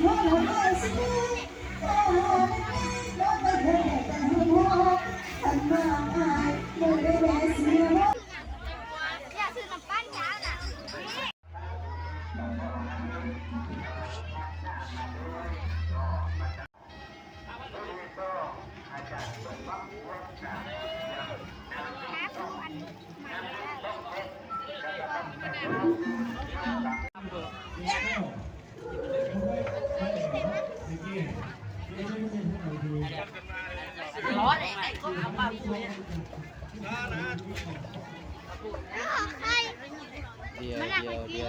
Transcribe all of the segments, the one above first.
ດຽວ ດຽວ ດຽວ.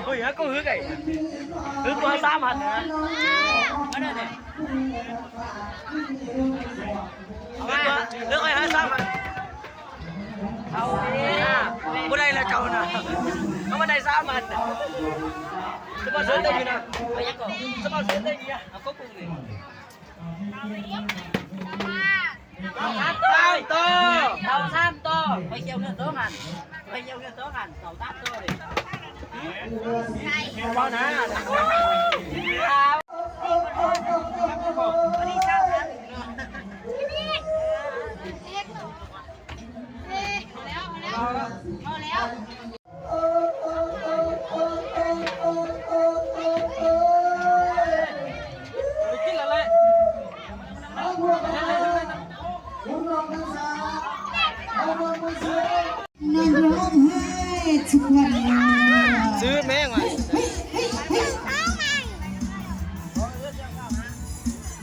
ເຮີ້ຍ ຫາກໍຫຶກໄອ້ ຫຶກກວ່າສາມພັນນະ ອັນນັ້ນແຫຼະ ຫຶກກວ່າ ຫຶກກວ່າຫາສາມພັນ ເອົາ ບໍ່ໄດ້ລະເຈົ້ານະ ເອົາມາໄດ້ສາມພັນນະ ສະປອນເຊີເຕັມຢູ່ນະ ສະປອນເຊີເຕັມຢູ່ນະ ເອົາກໍປຸງນີ້. ສາມໂຕ ເຕົາສາມໂຕ ຂ້ອຍຊິເອົາເງິນສອງພັນ ຂ້ອຍຊິເອົາເງິນສອງພັນ ເຕົາສາມໂຕເດ້ ເວົ້ານະ ນັກຮ້ອງໄຫ້ທຸກວັນ ຊື້ແມ່ງວ່າ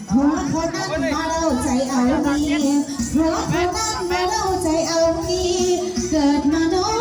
ຜົວເຂົານັ້ນມາເລົ່າໃຈເອົາເມຍ ຜົວເຂົານັ້ນມາເລົ່າໃຈເອົາເມຍ ເກີດມານ້ອຍ.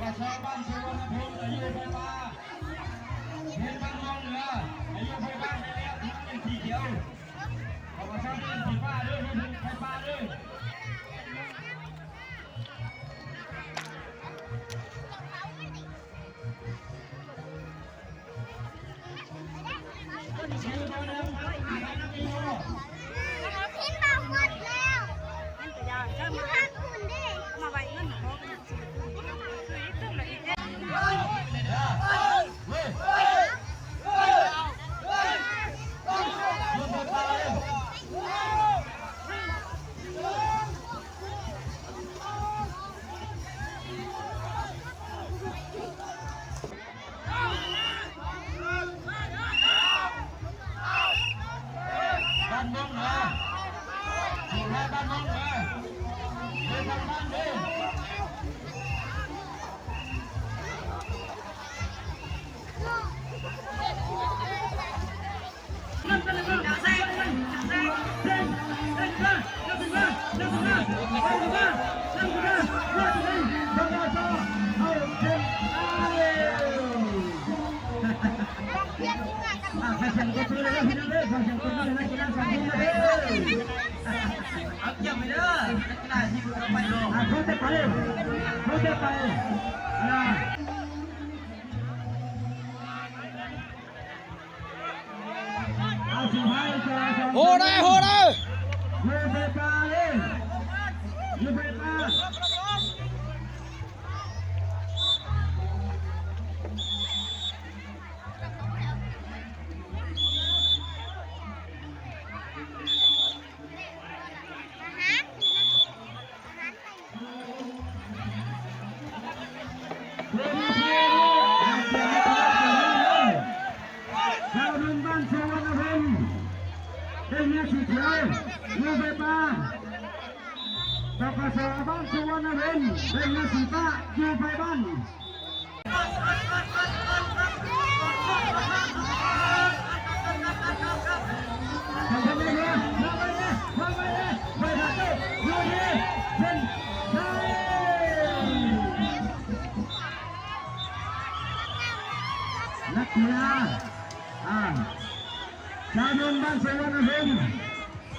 ປະຊາຊົນບ້ານໄຊວັນນະພົນ ອາຍຸໄຟຟ້າ ເຂດບ້ານນອງເໜືອ ອາຍຸໄຟຟ້າໄດ້ແລ້ວ ຖືເປັນສີຂຽວ ປະຊາຊົນສີຟ້າເດີ ຖືໄຟຟ້າເດີ. ໂຫດເດີ ໂຫດເດີ. ຊາວບ້ານສຸວັນນະພູມ ໄດ້ເຮືອສີຂຽວ ຢູ່ໄຟຟ້າ ປກສ ບ້ານສຸວັນນະພູມ ໄດ້ເຮືອສີຟ້າ ຢູ່ໄຟບ້ານ. ນັກກິລາ ອ່າ ຊາວໜຸ່ມບ້ານສຸວັນນະພູມ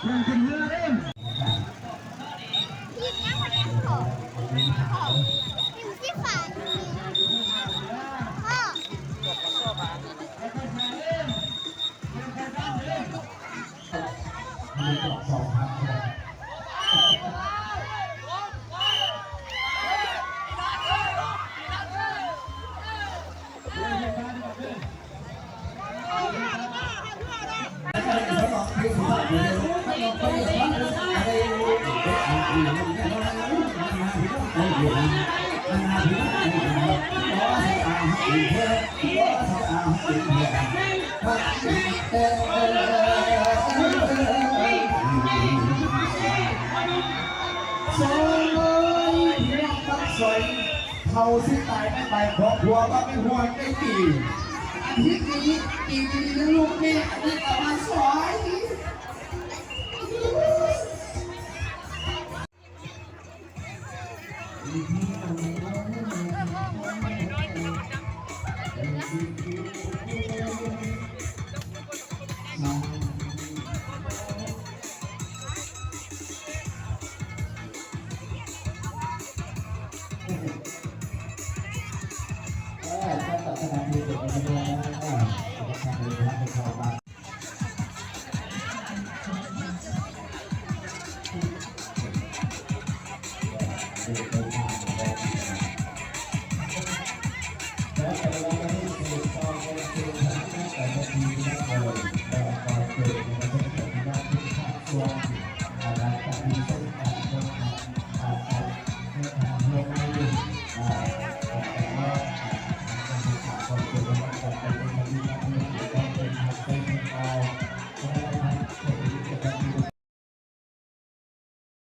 ເພິ່ນຂຶ້ນເຮືອເດ້. ທີມຫຍັງວະເນຍພໍ່? ທີມສີຟ້ານີ້ ພໍ່. ສອຍ ພີ່ນ້ອງປັກສອຍ ເຖົ້າຊິຕາຍໄປ ຂອບຄົວບໍ່ມີຫົວໃຈດີ ອາທິດນີ້ ປີນີ້ ລູກແມ່ ອັນນີ້ກໍມາສອຍ. ເອີ ກໍຕັດສະໜາມທີ່ເປັນໄປແລ້ວນະ ກໍທາງເດີນທາງໄປເຂົ້າມາ.